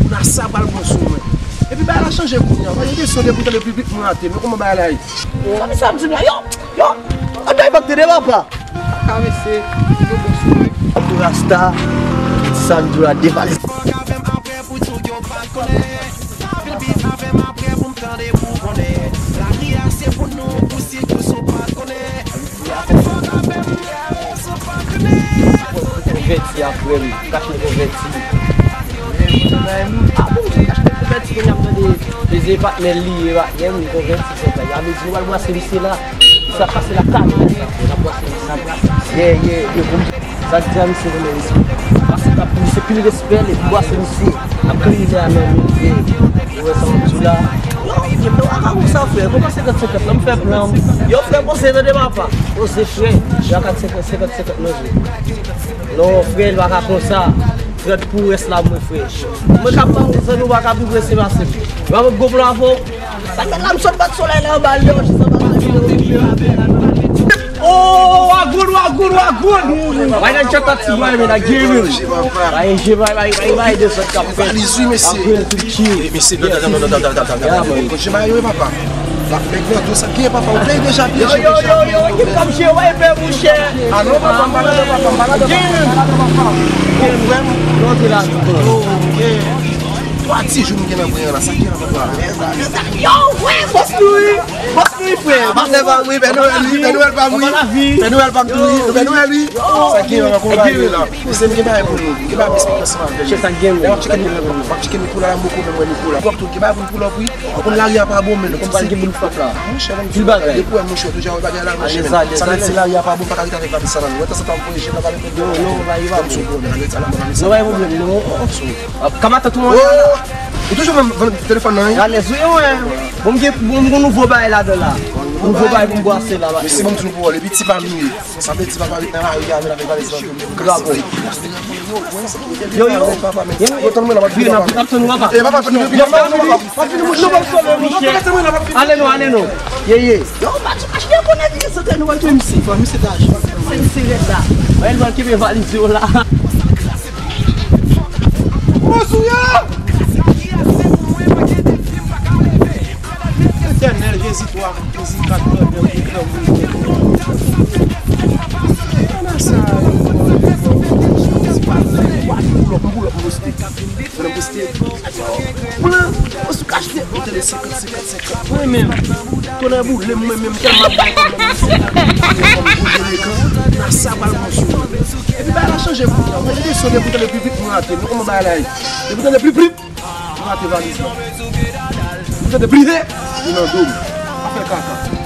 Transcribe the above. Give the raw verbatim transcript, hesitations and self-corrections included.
Nasa pral bon sou mwen. Epi bagay la chanje kounye a. Mwen gen kesyon depi tande piblik mwen rate. Men kòman bagay la ye? Sa m sa m di la, yo, yo, an bagay bak tande papa. Ka mesye, yo bon sou mwen. Pou Rasta, sa m di la devalize. Konvèti a frè m, kache konvèti. A bon, kache konvèti, kounye a m tande, eze patnè l li ye, patnè m, li konvèti, se sa. A vle di, nou al brase misye la. Sa pase la, kalm, sa, frè, n ap brase misye. Ye, ye, ye, pou m sa k di a misye renmen respè. Pase k ap pou misye pil respè, li pou brase misye. Ap kriye a nan misye. Ou wè sa m di la? Yo, yo pa ka konsa, frè. Kòman senkant senkant la? M fè plan. Yo, frè, poze tande papa. Poze, frè. Yo ka senkant senkant nan jwe. Non, frè, li pa ka konsa. Trant pou rès la, mwen, frè. Mwen k ap ba ou zanmi, ou pa ka pi prese pase m. Yo ap gwo plan avè w. Sa fè la m sot bat solèy la anba l yo, jis anba l yo. Oh, wa good, wa good, wa good. Why not check that boy, man? I give him. Why is he, why, why, why, why this one come? Valiz wi, mesye. Mesye, non, non, non, non, non, non, non, non, non. Konje mayo, papa. Nèg nan tou sa gen, papa, ou play deja, pye. Yo, yo, yo, yo, ki kòm je, wè, bè, mouche. Ah non, papa, m pa ladan, papa, m pa ladan, papa, m pa ladan, papa. Frè m. Non, se la. Oh, yeah. Twa ti jou m gen nan pran la, sa ki la papa. Yo, wè, bòs nou wi. Bòs nou wi, frè. Patnè pa m wi, Pè Nwèl wi, Pè Nwèl pa m wi. Pè Nwèl pa m tou wi, Pè Nwèl wi. Sa ki la papa, konn bagay la. Se m gen bagay pou nou, gen bagay m esplike ansanm avè nou. Sa gen. Lè w ap tcheke nou, w ap tcheke Nikola, m poko menm wè Nikola. Twòp tout, gen bagay pou Nikola wi. Ou konn lari a pa bon, men nou konn se gen moun fòk la. Monchè, pil bagay. Depi wè monchè, toujou wè bagay la, monchè. Sa vle di lari a pa bon, pa ka rete avèk bagay sa la. Wè, tanzantan m voye je m nan pale. Yo, yo, bagay pa bon. Sa la, mwen, non. Ka matant ou mwen la. Ou toujou vann, vann telefòn nan, wi? Alèz, wi, wi. Bon, m gen, bon, m gen nouvo bagay ladan la. Nouvo bagay pou m brase la. Mesye, ban m di nou pawòl, epi ti pa m li ye. Sa vle di papa ret nan lari a, men avèk valiz lan tou. Bravo. Yo, yo. Yo, tann mwen la, papa. Vin, vin, tann mwen la, papa. Eh, papa, tann mwen la, papa. Pa fini, mouche. Ale non, ale non. Ye, ye. Yo, pa ti mache de konnen ki se te nou an tou, M C. Fò M C ta jwe. M C rèd la. Wè, nou kenbe valiz yo la. Bon, sou yo! Etènèl, Jezi twa, Jezi kat, Jezi kat. Ana sa, yo. Mwen menm, tonè boule m, mwen menm, tèlman m bay pwoblèm nan sèt la, m boule lekan, nan sa pral bon sou mwen. Epi bagay la chanje kounye a. Mwen gen kesyon depi tande piblik mwen rate. Men kòman bagay la ye? Depi tande piblik, mwen rate valiz la. Depi tande plive, li nan do m. Pa fè kaka.